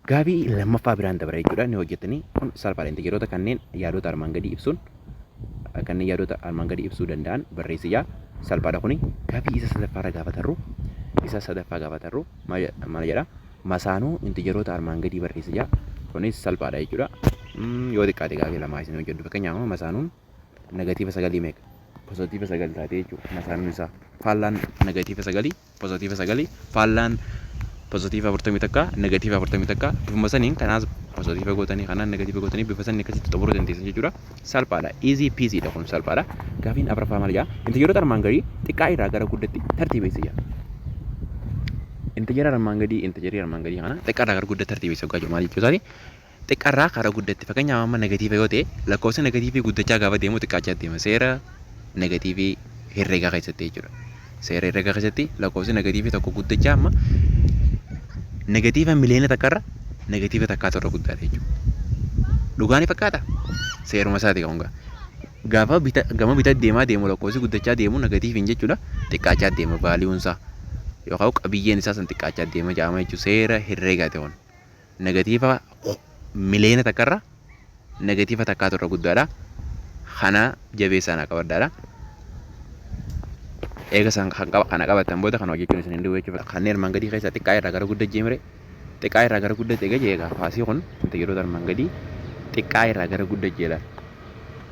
Gaafii lammaffaa biraan dabra jechuudha. Ni hojjettanii kun salphaadha. Intijeroota kanneen yaadota armaan gadii ibsuun kanneen yaadota armaan gadii ibsuu danda'an barreessi jaa. Salphaadha kuni. Gaafii isa sadaffaarra gaafatarru isa sadaffaa gaafatarru maal jedha? Masaanuu intijeroota armaan gadii barreessi jaa. Kunis salphaadha jechuudha. Yoo xiqqaate gaafii lamaa isin hojjedhu. Fakkeenyaaf amma masaanuun negatiiva sagalii meeqa? Pozitiiva sagal taatee jechuudha. Masaanuun isaa faallaan negatiiva sagalii pozitiiva sagalii faallaan pozitiiva 41 negatiiva 41 bifuma saniin kanaas pozitiiva gootanii kanaan negatiiva gootanii bifa saniin akkasitti xumuruu dandeessan jechuudha. Salphaadha. Easy peasy dha kun salphaadha. Gaafiin afraffaa maal jedha? Intijeroota armaan gadii xiqqaa irraa gara guddatti tartiibeessi jedha. Intijera armaan gadii intijerii armaan gadii kana xiqqaa irraa gara guddatti tartiibeessi hoggaa jiru maal jechuu isaati? Xiqqaa irraa kara guddatti fakkeenyaaf amma negatiiva yoo ta'e lakkoofsi negatiivii guddachaa gaafa deemu xiqqaachaa deema seera negatiivii herreegaa keessatti jechuudha. Seera herreegaa keessatti lakkoofsi negatiivii tokko guddachaa amma negatiiva miliyoona takka irra negatiiva takkaatu irra guddaadha jechuudha. Dhugaa ni fakkaata? Seeruma isaati kan gaafa bita gama bita deemaa deemu lakkoofsi guddachaa deemu negatiiviin jechuudha xiqqaachaa deema vaaliyuun isaa yookaan qabiyyeen isaa san xiqqaachaa deema jedhama jechuudha seera herreegaati kun. Negatiiva miliyoona takka irra negatiiva takkaatu irra guddaadha. Kana jabeessaa naa qabadhaadha. Eega san kan qaba kana qabattan booda kana hojjechuun isin hin dhibu jechuudha. Kanneen armaan gadii keessaa xiqqaa irraa gara guddaa jeemre xiqqaa irraa gara guddaa eega jee egaa faasii kun intijeroota armaan gadii xiqqaa irraa gara guddaa jeela.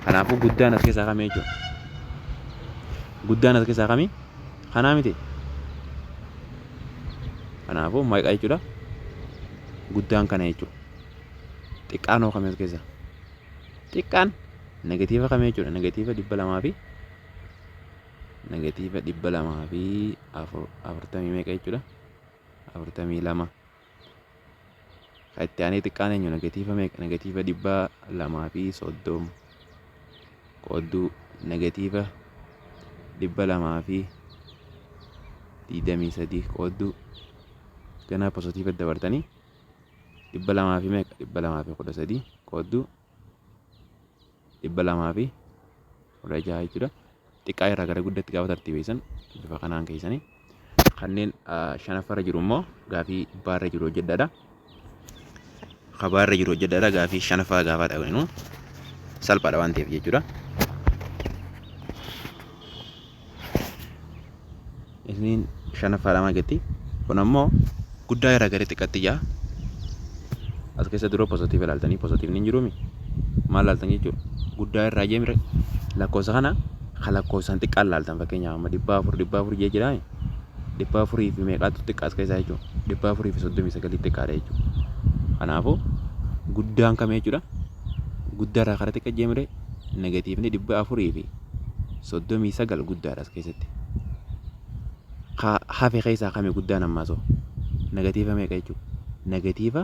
Kanaafuu guddaan as keessaa kami jechuudha. Guddaan as keessaa kami? Kanaa miti. Kanaafuu meeqa jechuudha? Guddaan kana jechuudha. Xiqqaan hoo kami as keessaa? Xiqqaan negatiiva kami jechuudha? Negatiiva 200 fi negatiiva 240 meeqa jechuudha? 42. Kan itti aanee xiqqaan eenyu? Negatiiva meeqa? Negatiiva 230 qoodduu negatiiva 223 qoodduu ganaa positiiva dabartanii 200 fi meeqa? 213 qoodduu 216 jechuudha. Xiqqaa irraa gara guddatti gaafa tartiibeessan bifa kanaan keessanii. Kanneen shanaffarra jiru immoo gaafii baarra jiru hojjedhaadha. Kabaarra jiru hojjedhaadha gaafii shanaffaa gaafa dhageenyu salphaadha waan ta'eef jechuudha. Isiniin shanaffaadha maal jetti? Kun ammoo guddaa irraa gara xiqqaatti jaa. As keessa dura pozitiiva ilaaltanii pozitiivni hin jiruumi. Maal ilaaltan jechuudha? Guddaa irraa jeemre lakkoofsa kana kan lakkoofsaan xiqqaan ilaaltan fakkeenyaaf amma 400 400 jee jiraame 400 fi meeqaatu xiqqaa as keessaa jechuudha. 439 xiqqaadha jechuudha. Kanaafuu guddaan kam jechuudha? Guddaa irraa kara xiqqa jeemre negatiivni 439 guddaadha as keessatti. Ka hafe keessaa kami guddaan ammaa soo? Negatiiva meeqa jechuudha? Negatiiva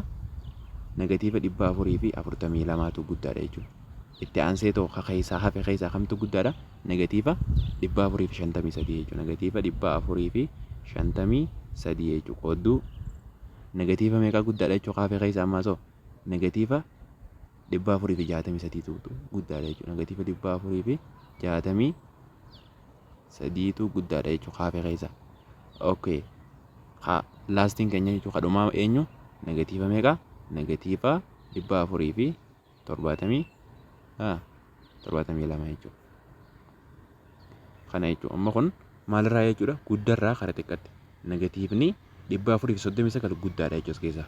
negatiiva 442tu guddaadha jechuudha. Itti aansee too ka keessaa hafe keessaa kamtu guddaadha? Negatiiva 453 jechuudha. Negatiiva 453 jechuudha. Qoodduu negatiiva meeqa guddaadha jechuudha ka hafe keessaa ammaa soo? Negatiiva 463tu guddaadha jechuudha. Negatiiva 463tu guddaadha jechuudha kaafe keessa. Okay. Ka laastiin keenya jechuudha ka dhumaa eenyu? Negatiiva meeqa? Negatiiva 472 jechuudha. Kana jechuudha. Amma kun maalirraa jechuudha? Guddarraa kara xiqqatti. Negatiivni 439 guddaadha jechuudha as keessaa.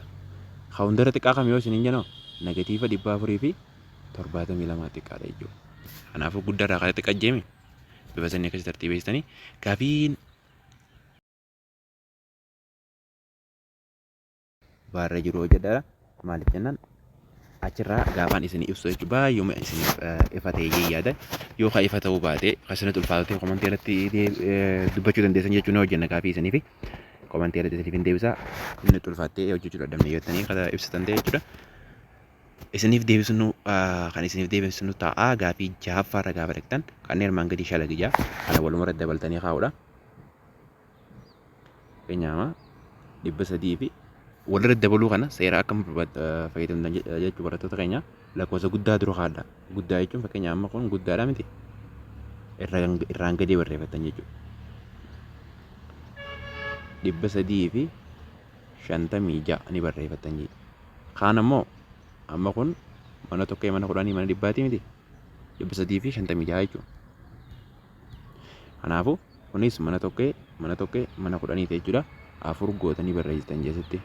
Ka hundarra xiqqaa kam yoo isiniin jenoo? Negatiiva 472 xiqqaadha jechuudha. Kanaafuu guddarraa kara xiqqaa jeemi. Bifa sanii akkasii tartiibeessitanii gaafiin baarra jiru hojjedhaadha. Maaliif jennaan achirraa gaafaan isin ibsu jechuudha baay'uma isiniif ifa ta'e jee yaada yoo ka ifa ta'uu baate ka isinitti ulfaatu ta'e komantii irratti dubbachuu dandeessan jechuun ni hojjenna gaafii isiniif komantii irratti isiniif hin deebisa inni ulfaattee hojjechuu dadhabne jettanii ka ibsitan ta'e jechuudha. Isiniif deebisnu kan isiniif deebisnu ta'a gaafii jahaffaarra gaafa dhaqxan kanneen armaan gadii shalagi jaa kana walumarratti dabaltanii kaa'uudha. Fakkeenyaaf 300 fi walirratti dabaluu kana seera akkam fayyadamtan jechuu barattoota keenya lakkoofsa guddaa dura kaadha. Guddaa jechuun fakkeenyaaf amma kun guddaadha miti irraan gadee barreeffattan jechuudha. 356 ni barreeffattan jechuudha. Kaan ammoo amma kun mana tokkee mana kudhanii mana dhibbaatii miti. 356 jechuudha. Kanaafuu kunis mana tokkee mana tokkee mana kudhaniiti jechuudha. Afur gootanii barreessitan jeesitti.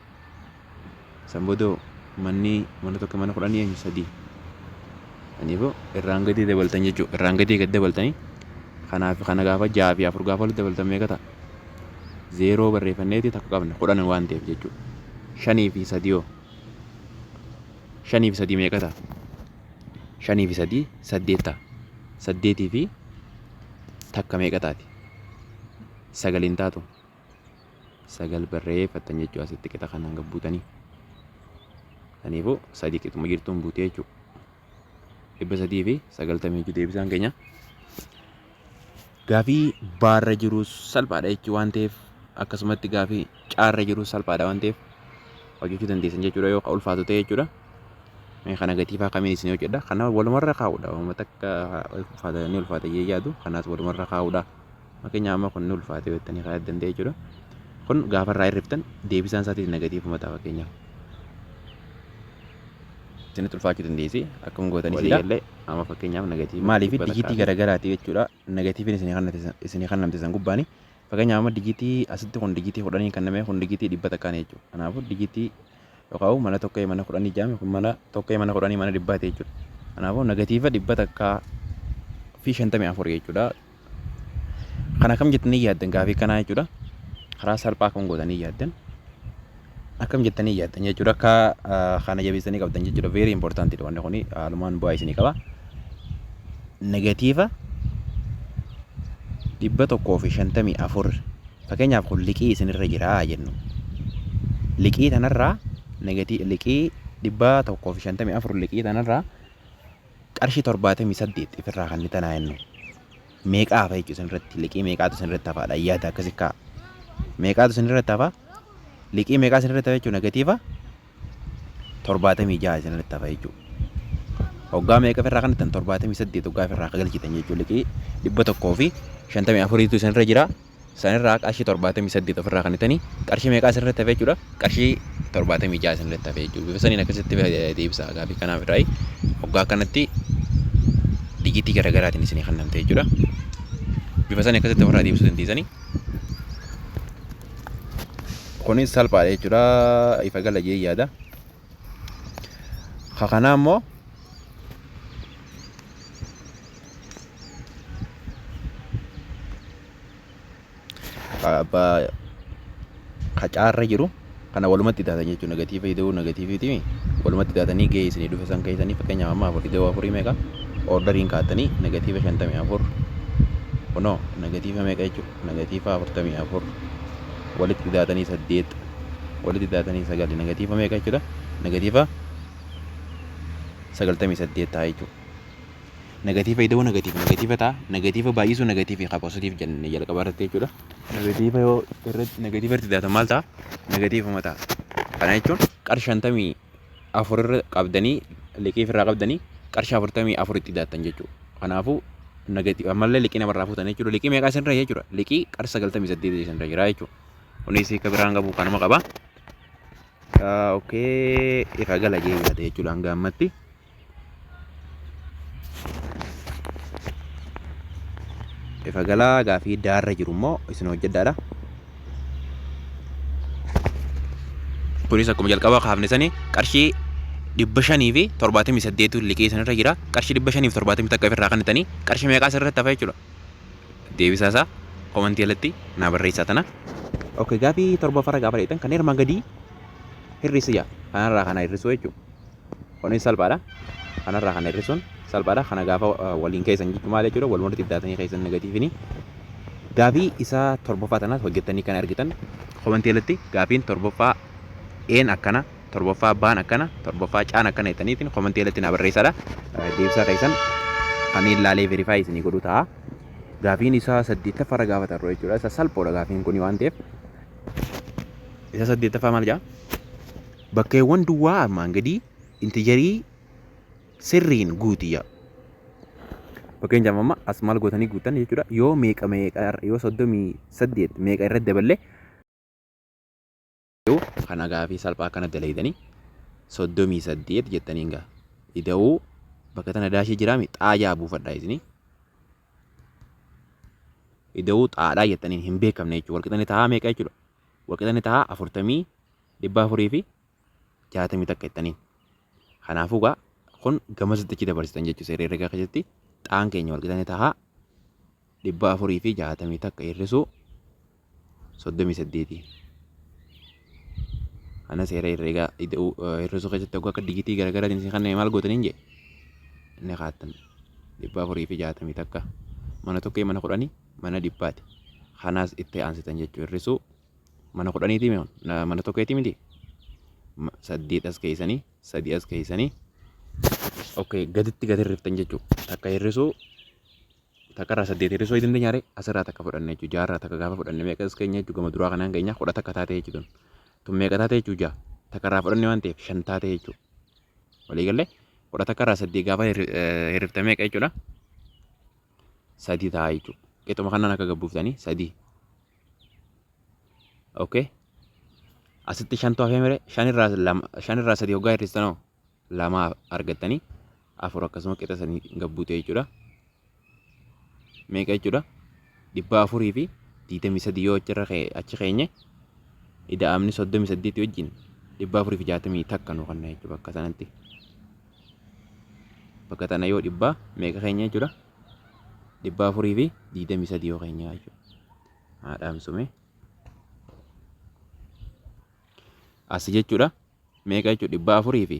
San booda manni mana tokko mana kudhanii eenyu sadii. Kanaafuu irraan gadii dabaltan jechuudha. Irraan gadii gad dabaltanii kanaaf kana gaafa ja'a fi afur gaafa walitti dabaltan meeqa ta'a? Zeeroo barreeffanneeti takka qabna kudhan waan ta'eef jechuudha. Shanii fi sadii hoo? Shanii fi sadii meeqa ta'a? Shanii fi sadii saddeet ta'a. Saddeetii fi takka meeqa taati? Sagal hin taatu. Sagal barreeffattan jechuudha asitti qixa kanaan gad buutanii. Kanaafuu sadii qixuma jirtuun buutee jechuudha. 390 jechuudha deebisaan keenya. Gaafii baarra jiru salphaadha jechuu waan ta'eef akkasumatti gaafii caarra jiru salphaadha waan ta'eef hojjechuu dandeessan jechuudha yoo ulfaatu ta'e jechuudha. Mee kana gatiifaa kamiin isin hojjedha. Kana walumarra kaa'uudha. Wama takka ulfaata ni ulfaata jee yaadu kanaas walumarra kaa'uudha. Fakkeenyaaf amma kun ni ulfaate jettanii kaa'uu danda'e jechuudha. Kun gaafa irraa hirriftan deebisaan isaatis negatiivuma ta'a fakkeenyaaf. Isinitti ulfaachuu dandeessi. Akkam gootanii Walii silaa illee amma fakkeenyaaf negatiiva Maaliif dhibba takkaa dijiitii fi garagaraati jechuudha. Negatiiviin isinii kannamte san gubbaani. Fakkeenyaaf amma dijiitii asitti kun dijiitii kudhanii kanname kun dijiitii dhibba takkaani jechuudha. Kanaafuu dijiitii yookaan mana tokkee mana kudhanii jaame kun mana tokkee mana kudhanii mana dhibbaati jechuudha. Kanaafuu negatiiva 154 jechuudha. Kana akkam jettanii yaaddan gaafii kanaa jechuudha. Karaa salphaa akkam gootanii yaaddan. Akkam jettanii yaaddan jechuudha. Akka kana jabeessanii qabdan jechuudha. Very important dha wanni kuni haalumaan bu'aa isinii qaba. Negatiiva 154 fakkeenyaaf kun liqii isinirra jira jennu. Liqii tanarraa liqii 154 liqii tanarraa qarshii 78 ifirraa kan tanaa jennu. Meeqa hafa jechuudha isinirratti liqii meeqaatu isinirratti hafaadha yaada akkasi kaa. Meeqaatu isinirratti hafa? Liqii meeqaa isinirratti hafa jechuudha negatiiva 76 isinirratti hafa jechuudha. Hoggaa meeqa ofirraa kan ittan 78 hoggaa ofirraa galchitan jechuudha liqii 154tu isinirra jira. Sanirraa qarshii 78 ofirraa kan ittanii qarshii meeqaa isinirratti hafe jechuudha qarshii 76 isinirratti hafe jechuudha. Bifa saniin akkasitti deebisa gaafii kanaaf irraa hoggaa akkanatti digitii garaagaraatiin isinii kennamte jechuudha. Bifa sanii akkasitti ofirraa deebisuu dandeessanii. Kunis salphaadha jechuudha. Ifa gala jee yaada. Ka kanaa immoo ka caarra jiru kana walumatti daatan jechuudha. Negatiiva ida'uu negatiiviiti walumatti daatanii gahee isinii dhufe san keessanii fakkeenyaaf amma afur ida'uu afurii meeqa orderiin kaatanii negatiiva 54 kunoo negatiiva meeqa jechuudha negatiiva 44 walitti daatanii saddeet walitti daatanii sagali negatiiva meeqa jechuudha negatiiva 98 ta'a jechuudha. Negatiiva ida'uu negatiiva negatiiva ta'a. Negatiiva baay'isuu negatiivii qaba positiif jenne jalqaba irratti jechuudha. Negatiiva yoo irratti negatiiva irratti daatan maal ta'a? Negatiivuma ta'a. Kana jechuun qarshii 54 irra qabdanii liqii irraa qabdanii qarshii 44 itti daattan jechuudha. Kanaafuu negatiiva ammallee liqii namarraa fuutan jechuudha. Liqii meeqaa isinirra jechuudha? Liqii qarshii 98 isinirra jira jechuudha. Kunis hiika biraan qabu kanuma qaba. Okay, ifa gala jee yaada jechuudha hanga ammatti. Ifa galaa gaafii daarra jiru immoo isin hojjedhaadha. Kunis akkuma jalqaba kaafne sanii qarshii 578 liqii isinirra jira. Qarshii 571 ofirraa kannitanii qarshii meeqaa isinirratti hafa jechuudha. Deebisaa isaa komantii jalatti naa barreessaa tana. Okay, gaafii torbaffarra gaafa dheetan kan armaan gadii hir'isi jaa. Kanarraa kana hir'isuu jechuudha. Kunis salphaadha. Kanarraa kana hir'isuun salphaadha. Kana gaafa waliin keessan jechuun maal jechuudha? Walumatti daatanii keessan negatiivini. Gaafii isaa torbaffaa tanaas hojjettanii kan argitan komantii jalatti gaafiin torbaffaa een akkana, torbaffaa baan akkana, torbaffaa caan akkana jettaniitiin komantii jalatti naa barreessaadha. Deebisaa keessan kanneen laalee verify isinii godhu ta'a. Gaafiin isaa saddeettaffaarra gaafa tarru jechuudha. Isa salphoodha gaafiin kuni waan ta'eef. Isa saddeettaffaa maal jedha? Bakkeewwan duwwaa armaan gadii intijarii sirriin guuti jedha. Fakkeenyaaf amma as maal gootanii guuttan jechuudha. Yoo meeqa meeqa yoo 38 meeqa irratti daballee kana gaafii salphaa akkana dalaydanii 38 jettaniin gaa. Ida'uu bakka tana daashii jiraami xaa jaa buufadhaa isinii. Ida'uu xaadhaa jettaniin hin beekamne jechuudha. Walqixani tahaa meeqa jechuudha? Walqixani tahaa afurtamii 461 jettaniin. Kanaafuu gaa kun gamasitti achi dabarsitan jechuudha. Seera herregaa keessatti xaan keenya walqixani tahaa 461 hir'isuu 38. Kana seera herregaa hir'isuu keessatti hoggaa akka digitii garaagaraatiin isin kanneen maal gootaniin jee inni kaattan 461 mana tokkee mana kudhanii mana dhibbaati. Kanaas itti aansitan jechuudha hir'isuu mana kudhaniitii mana tokkeetii miti saddeet as keessanii sadii as keessanii okay gaditti gadi hirriftan jechuudha. Takka hir'isuu takka irraa saddeet hir'isuu hin dandeenyaare asirraa takka fudhanne jechuudha. Jaarraa takka gaafa fudhanne meeqa as keenya jechuudha gama duraa kanaan keenya 11 taate jechuudha. Tun meeqa taate jechuudha ja'a takka irraa fudhanne waan ta'eef shan taate jechuudha. Walii galee 11 irraa saddeet gaafa hirrifte meeqa jechuudha? Sadii ta'a jechuudha. Qixuma kanaan akka gabbuuftanii sadii. Okay. Asitti shantu hafee mire shanirraa lama shanirraa sadii hoggaa hir'istanoo lama argattanii afur akkasuma qixa sanii gabbuute jechuudha. Meeqa jechuudha? 423 yoo achirra achi keenye ida'amni 38 wajjin 461 nu kenna jechuudha bakka sanatti. Bakka tana yoo dhibbaa meeqa keenya jechuudha? 423 yoo keenya jechuudha. Haa dhaamsume. As jechuudha meeqa jechuudha 400 fi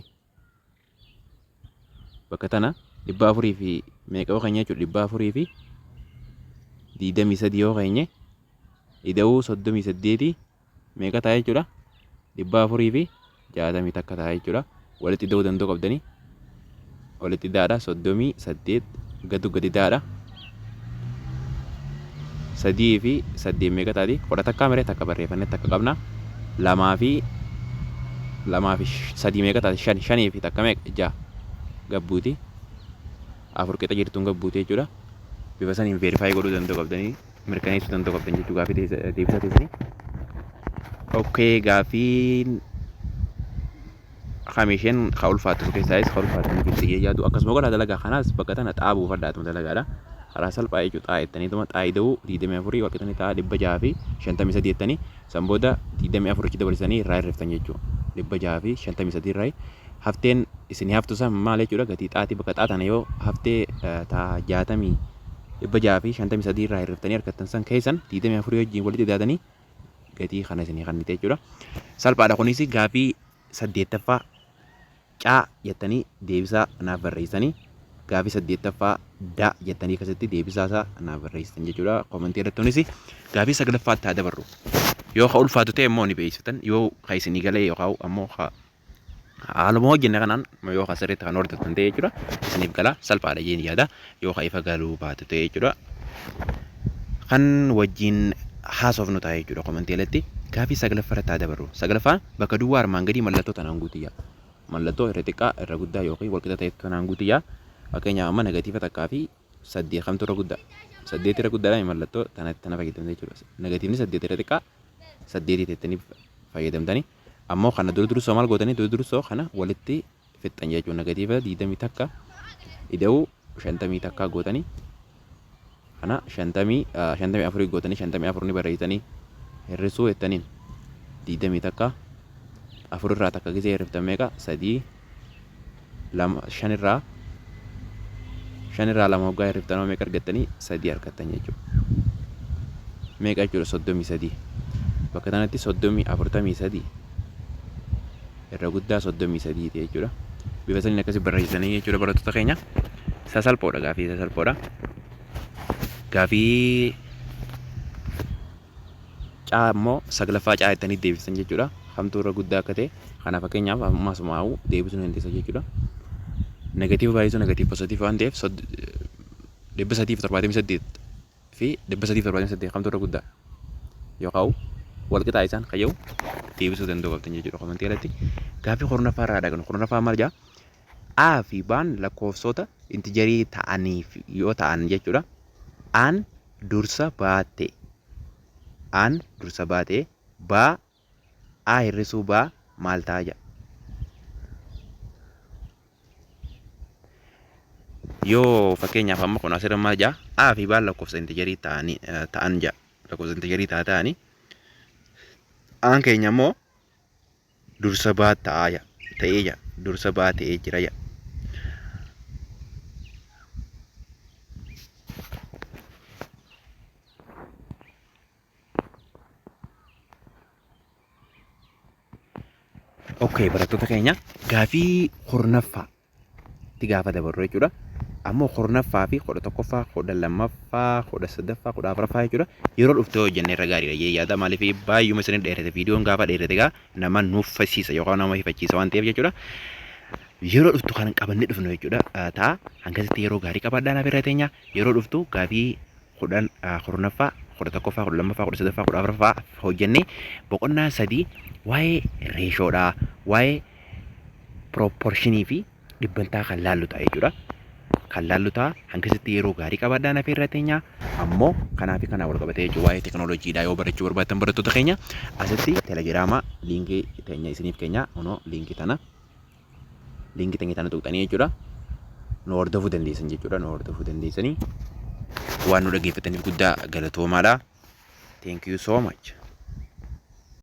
bakka tana 400 fi meeqa yoo keenya jechuudha 423 yoo keenye ida'uu 38 meeqa ta'a jechuudha 461 ta'a jechuudha. Walitti ida'uu danda'uu qabdanii walitti idaadha 38 gadu gadi daadha. Sadii fi saddeet meeqa taati? 11 miree takka barreeffannee takka qabna. Lamaa fi lamaa fi sadii meeqa taati? Shan. Shanii fi takka meeqa? Ja'a. Gabbuuti. Afur qixa jirtuun gabbuuti jechuudha. Bifa saniin verify godhuu danda'u qabdanii mirkaneessuu danda'u qabdan jechuu gaafii deebisaa teessanii. Okay, gaafiin kam isheen ka ulfaattu keessaayis ka ulfaattu ni jirti jee yaadu akkasuma godhaa dalagaa kanaas bakka tana xaa buufadhaatuma dalagaadha. Karaa salphaa jechuudha xaa jettaniituma xaa ida'uu 24 walqixani ta'a 653 jettanii san booda 24 achi dabarsitanii irraa hirriftan jechuudha. 653 irraa hafteen isin haftu san maal jechuudha gatii xaatii bakka xaa tana yoo haftee taa jaatamii 653 irraa hirriftanii argattan san keessan 24 wajjin walitti daatanii gatii kana isinii kennite jechuudha. Salphaadha kunis gaafii saddeettaffaa caa jettanii deebisaa naaf barreessitanii gaafii saddeettaffaa da jettanii akkasitti deebisaa isaa naaf barreessitan jechuudha. Koomentii irratti kunis gaafii saglaffaatti haa dabarru. Yoo ka ulfaatu ta'e immoo ni beeksiftan yoo ka isinii galee yookaan ammoo ka haaluma hojjenne kanaan yoo ka sirriitti kan hordoftan ta'e jechuudha. Isiniif gala salphaadha jeen yaada yoo ka ifa galuu baatu ta'e jechuudha. Kan wajjin haasofnu ta'a jechuudha komentii irratti. Gaafii saglaffaa irratti haa dabarru. Saglaffaan bakka duwwaa armaan gadii mallattoo tanaan guutiyya. Mallattoo irra xiqqaa irra guddaa yookiin walqixa ta'e tanaan guutiyya. Fakkeenyaaf amma negatiiva takkaa fi saddeet kamtu irra guddaa? Saddeet irra guddaadha mallattoo tanatti tana fayyadamte jechuudha. Negatiivni saddeet irra xiqqaa saddeetii teettanii fayyadamtanii. Ammoo kana dura dursoo maal gootanii dura dursoo kana walitti fixxan jechuudha. Negatiiva 21 ida'uu 51 gootanii kana 54 gootanii 54 ni barreessitanii hir'isuu jettaniin 21 afur irraa takka gisee hir'iftan meeqa sadii lama shan irraa shan irraa lama hoggaa hir'iftan meeqa argattanii sadii argattan jechuudha. Meeqa jechuudha 33 bakka kanatti 43 irra guddaa 33 ta'e jechuudha. Bifa saniin akkasi barreessitanii jechuudha barattoota keenya. Sasalphoodha gaafii sasalphoodha. Gaafii caa immoo saglaffaa caa jettanii deebistan jechuudha. Kamtu irra guddaa akka ta'e kana fakkeenyaaf ammasuma deebisuu ni dandeessa jechuudha. Negatiiva baay'isuu negatiiva pozitiiva waan ta'eef 378 fi 378 kamtu irra guddaa yookaan walqixaa isaan kayya'u deebisuu danda'u qabdan jechuudha komentii irratti. Gaaffii 10ffaa irraa dhaqnu 10ffaa maal jedha? A fi B'n lakkoofsota intijarii ta'aniif yoo ta'an jechuudha. A'n dursa baate A'n dursa baate B A hir'isuu B maal ta'a jedha. Yoo fakkeenyaaf amma kun asirra maal jaa, A fi B'n lakkoofsa integerii ta'anii ta'an jaa, lakkoofsa integerii ta'anii A'n keenya immoo dursa baa ta'aa jaa, ta'ee jaa, dursa baa ta'ee jira jaa. Okay, barattoota keenya, gaafii 10ffaa itti gaafa dabarru jechuudha. Ammoo 10ffaa fi 11ffaa, 12ffaa, 13ffaa, 14ffaa jechuudha. Yeroo dhuftee hojjenne irra gaariidha jee yaada. Maaliif baay'uma isin dheerate, viidiyoon gaafa dheerate egaa nama nuffisiisa yookaan nama hifachiisa waan ta'eef jechuudha. Yeroo dhuftu kan qabannee dhufnu jechuudha. Ta'a hangasitti yeroo gaarii qabaadhaa naaf irra teenya. Yeroo dhuftu gaafii 10, 10ffaa, 11ffaa, 12ffaa, 13ffaa, 14ffaa hojjennee boqonnaa 3 waa'ee reeshoodhaa, waa'ee piroopporshinii fi dhibbantaa kan laallu ta'a jechuudha. Kan laallu ta'a, hangasitti yeroo gaarii qabaadhaa naaf irra teenya. Ammoo kanaa fi kanaa wal qabatee jechuudha, waa'ee teekinooloojiidhaa yoo barachuu barbaaddan, barattoota keenya, asitti telegiraama liinkii teenya isiniif keenya, kunoo liinkii tana, liinkii teenya tana tuqxanii jechuudha. Nu hordofuu dandeessan jechuudha. Nu hordofuu dandeessanii waan nu dhaggeeffataniif guddaa galatoomaadha. Thank you so much.